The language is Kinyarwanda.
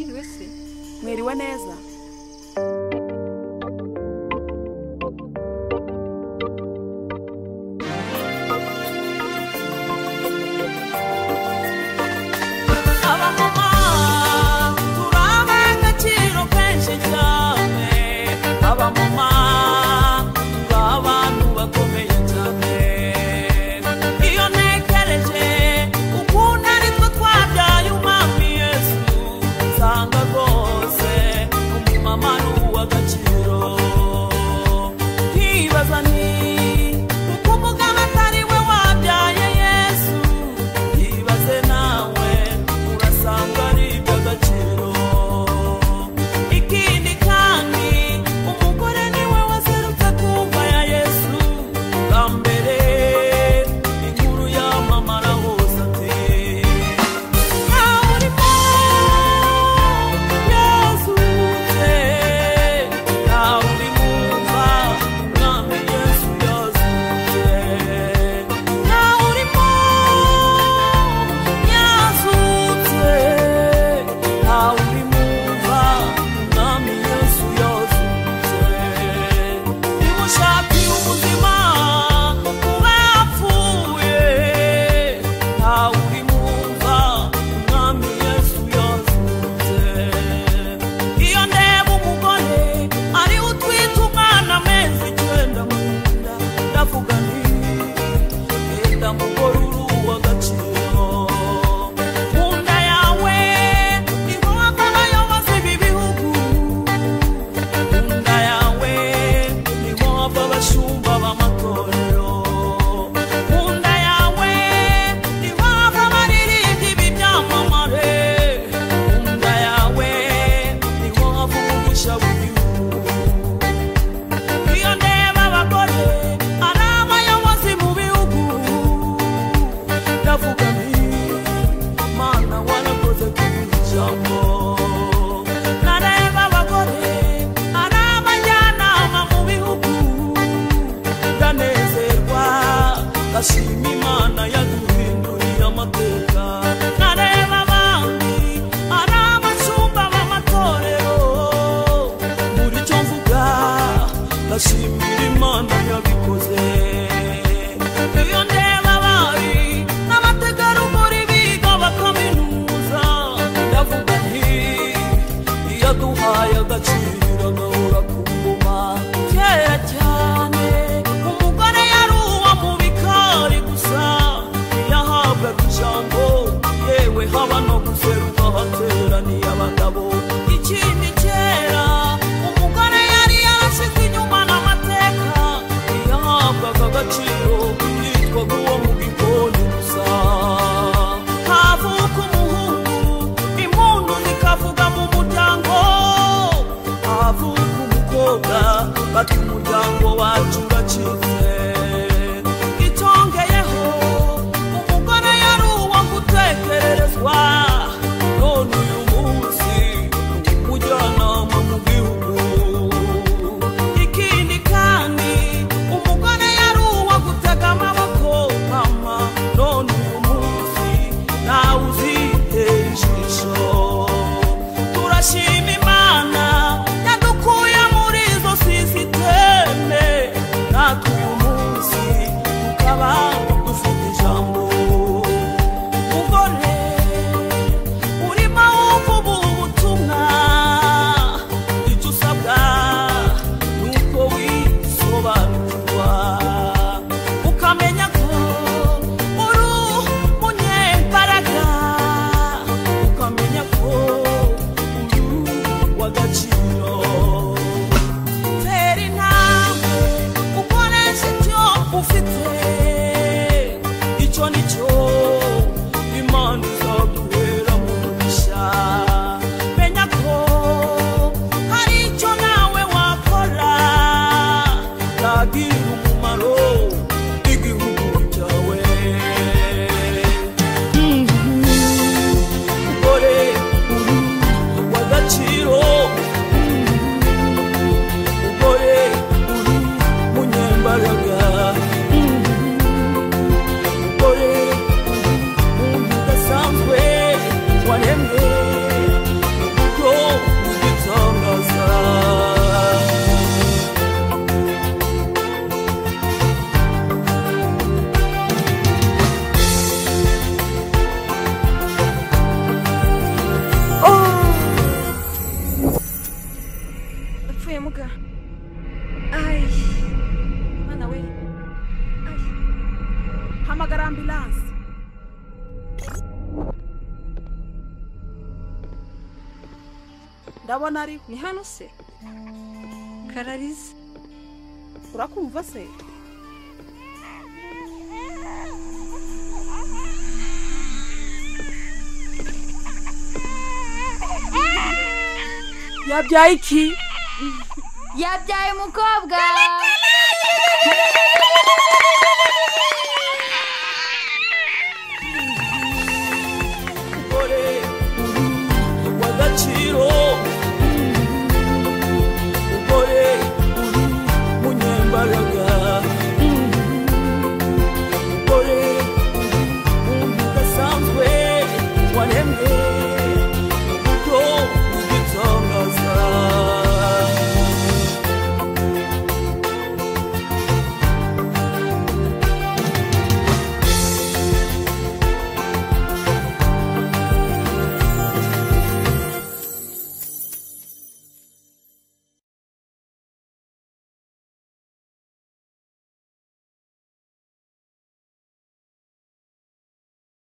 Mwiriwe se? Mwiriwe neza. Abamama turabe agaciro kenshi cyane, abamama turi abantu bakomeye cyane. Iyo ntekereje ukuntu ari twe twabyaye umwami Yesu, nsanga rwose umumama ni uw'agaciro. Nkibaza nti kuko umugabo atari we wabyaye Yesu, ibaze nawe urasanga ari iby'agaciro. Ikindi kandi umugore niwe waserutse ku mva ya Yesu bwa mbere, inkuru yamamara hose ati ntawe urimo yazutse, ntawe uri mu mva umwami Yesu yazutse, ntawe urimo yazutse, ntawe uri mu mva umwami Yesu yazutse. Nimushakire ubuzima ku bapfuye, ntawe uri mu mva umwami Yesu yazutse. Iyo ndeba umugore ariwe utwite umwana amezi 9 mu nda, ndavuga nti genda mugore uri uw'agaciro. Mu nda yawe niho hava abayobozi b'ibihugu, mu nda yawe niho hava abashumba b'amatorero, mu nda yawe niho hava abaririmbyi b'ibyamamare, mu nda yawe niho hava umugisha w'igihugu. Iyo ndeba abagore ari abayobozi mu bihugu, ndavuga nti Mana warakoze kuduha ijambo. Nareba abagore ari abajyanama mu bihugu, ndanezerwa ndashima Imana yaduhinduriye amateka. Nareba abandi ari abashumba b'amatorero, muri cyo mvuga ndashimira Imana yabikoze. Iyo ndeba abari n'abategarugori biga bakaminuza, ndavuga nti iyaduhaye agaciro agahora ku ngoma. Kera cyane umugore yari uwo mu bikari gusa, ntiyahabwaga ijambo, yewe haba no guseruka hateraniye abagabo. Ikindi kera umugore yari yarashyizwe inyuma n'amateka, ntiyahabwaga agaciro, yitwaga uwo mu gikoni gusa. Havuka umuhungu impundu zikavuga mu muryango, havuka umukobwa bati umuryango wacu uracitse. Icyongeyeho umugore yari uwo gutekererezwa, none uyu munsi ni umujyanama mu gihugu. Ikindi kandi umugore yari uwo gutega amaboko mama, none uyu munsi nawe uzitera ijisho. Turashima Imana yadukuye muri izo sisiteme, natwe uyu munsi tukaba dufite ijambo. Mugore urimo wumva ubu butumwa, icyo usabwa ni uko wisobanukirwa, ukamenya ko uri umunyembaraga, ukamenya ko uri uw'agaciro. Tera intambwe ukoreshe icyo ufite, icyo ni cyo Imana izaguhera mu mugisha. Menya ko hari icyo nawe wakora cyagirira umumaro igihugu cyawe. Umugore uri uw'agaciro, umugore uri umunyembaraga. Ambulance. Ndabona ariho. Ni hano se? Kararize. Urakumva se? Yabyaye iki? Yabyaye umukobwa.